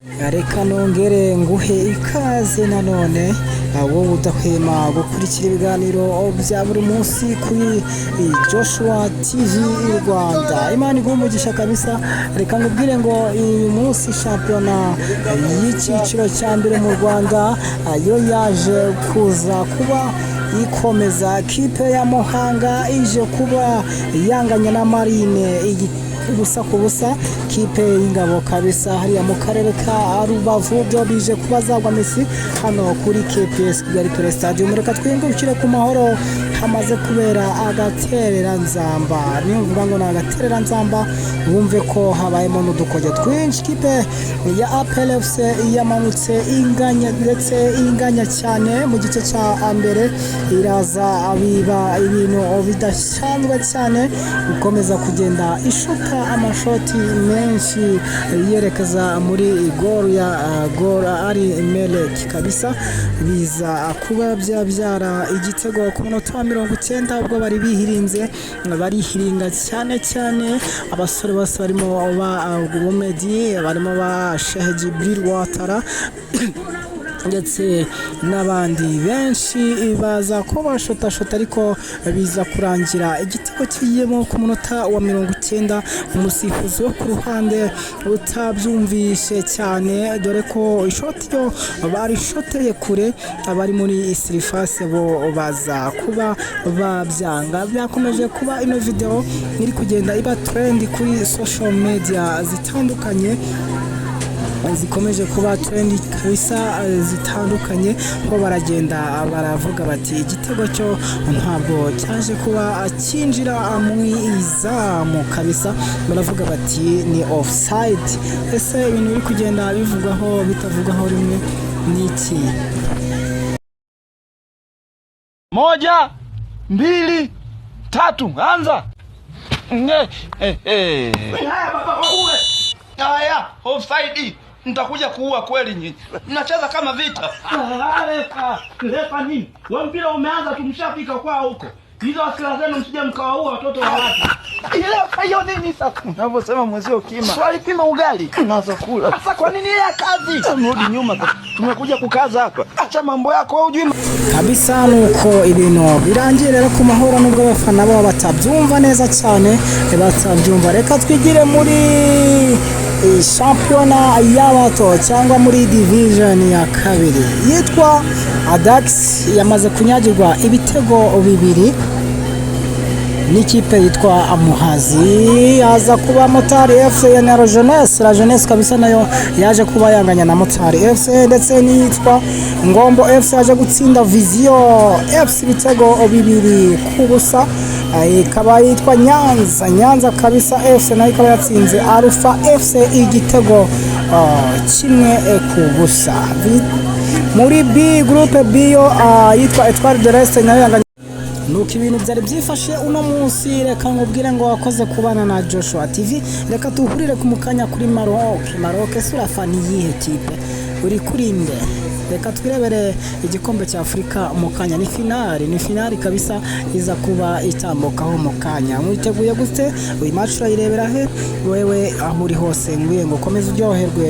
Reka nongere nguhe ikaze nanone, wowe udahwema gukurikira ibiganiro bya buri munsi kuri Joshua TV Rwanda. Imana iguhe umugisha kabisa. Reka nkubwire ngo uyu munsi shampiyona y'icyiciro cya mbere mu Rwanda yo yaje kuza kuba ikomeza. Kipe ya Muhanga ije kuba yanganya na Marine 0-0. Kipe y'Ingabo kabisa hariya mu karere ka Rubavu byo bije kuba zagwa misi hano kuri KPS Kigali Pele Stadium. Reka twingukire ku Mahoro, hamaze kubera agatereranzamba. Niyo mvuga ngo ni agatereranzamba, wumve ko habayemo n'udukoryo twinshi. Kipe ya APR FC yamanutse inganya, ndetse inganya cyane mu gice cya mbere, iraza biba ibintu bidasanzwe cyane, ikomeza kugenda ishuta amashoti menshi yerekeza muri goal ya goal ari Merek kabisa, biza kuba byabyara igitego ku munota wa 90, ubwo bari bihirinze, barihiringa cyane cyane. Abasore bose barimo ba Bumedi, barimo ba Sheikh Jibril Watara ndetse n'abandi benshi, baza kuba bashotashota, ariko biza kurangira igitego kigiyemo ku munota wa 90. Umusifuzi wo ku ruhande utabyumvishe cyane, dore ko ishoti yo barishoteye kure, abari muri surface bo baza kuba babyanga. Byakomeje kuba ino video iri kugenda iba trend kuri social media zitandukanye, zikomeje kuba trend kabisa zitandukanye, ko baragenda baravuga bati igitego cyo ntabwo cyaje kuba cyinjira mu izamu kabisa, baravuga bati ni offside. Ese ibintu biri kugenda bivugwaho bitavugwaho rimwe ni iki? Moja, mbili, tatu, anza. Nge, eh, eh. Haya baba waue. Haya, offside. Nitakuja kuua kweli nyinyi. Mnacheza kama vita. Refa, refa nini? Wewe mpira umeanza tumshafika kwao huko. Hizo hasira zenu msije mkawaua watoto wa watu. Ile hiyo nini sasa? Unavyosema mwezio kima. Swali pima ugali. Unaanza kula. Sasa kwa nini ile kazi? Mrudi nyuma sasa. Tumekuja kukaza hapa. Acha mambo yako wewe hujui. Kabisa, nuko ibintu birangiye rero ku Mahoro, nubwo abafana babo batabyumva neza cyane, batabyumva. Reka twigire muri shampiyona y'abato cyangwa muri division ya kabiri. Yitwa Adax yamaze kunyagirwa ibitego 2 n'ikipe yitwa Muhazi. Yaza kuba Motari FC na La Jeunesse. La Jeunesse kabisa nayo yaje kuba yanganya na Motari FC, ndetse n'iyitwa Ngombo FC yaje gutsinda Vision FC ibitego 2-0. Ikaba yitwa Nyanza, Nyanza kabisa FC nayo ikaba yatsinze Alpha FC igitego 1-0. Muri B, groupe B yo, yitwa Etoile de l'Est nayo yanganya. Nuko ibintu byari byifashe uno munsi. Reka nkubwire ngo wakoze kubana na Joshua TV. Reka tuhurire ku mukanya kuri Maroc. Maroc ese urafana iyihe kipe? Uri kuri nde? Reka twirebere igikombe cya Afurika mu kanya. Ni finali, ni finali kabisa iza kuba itambukaho mu kanya. Mwiteguye gute? Uyu match urayirebera he wewe aho uri hose? Ngwiye ngo ukomeze uryoherwe.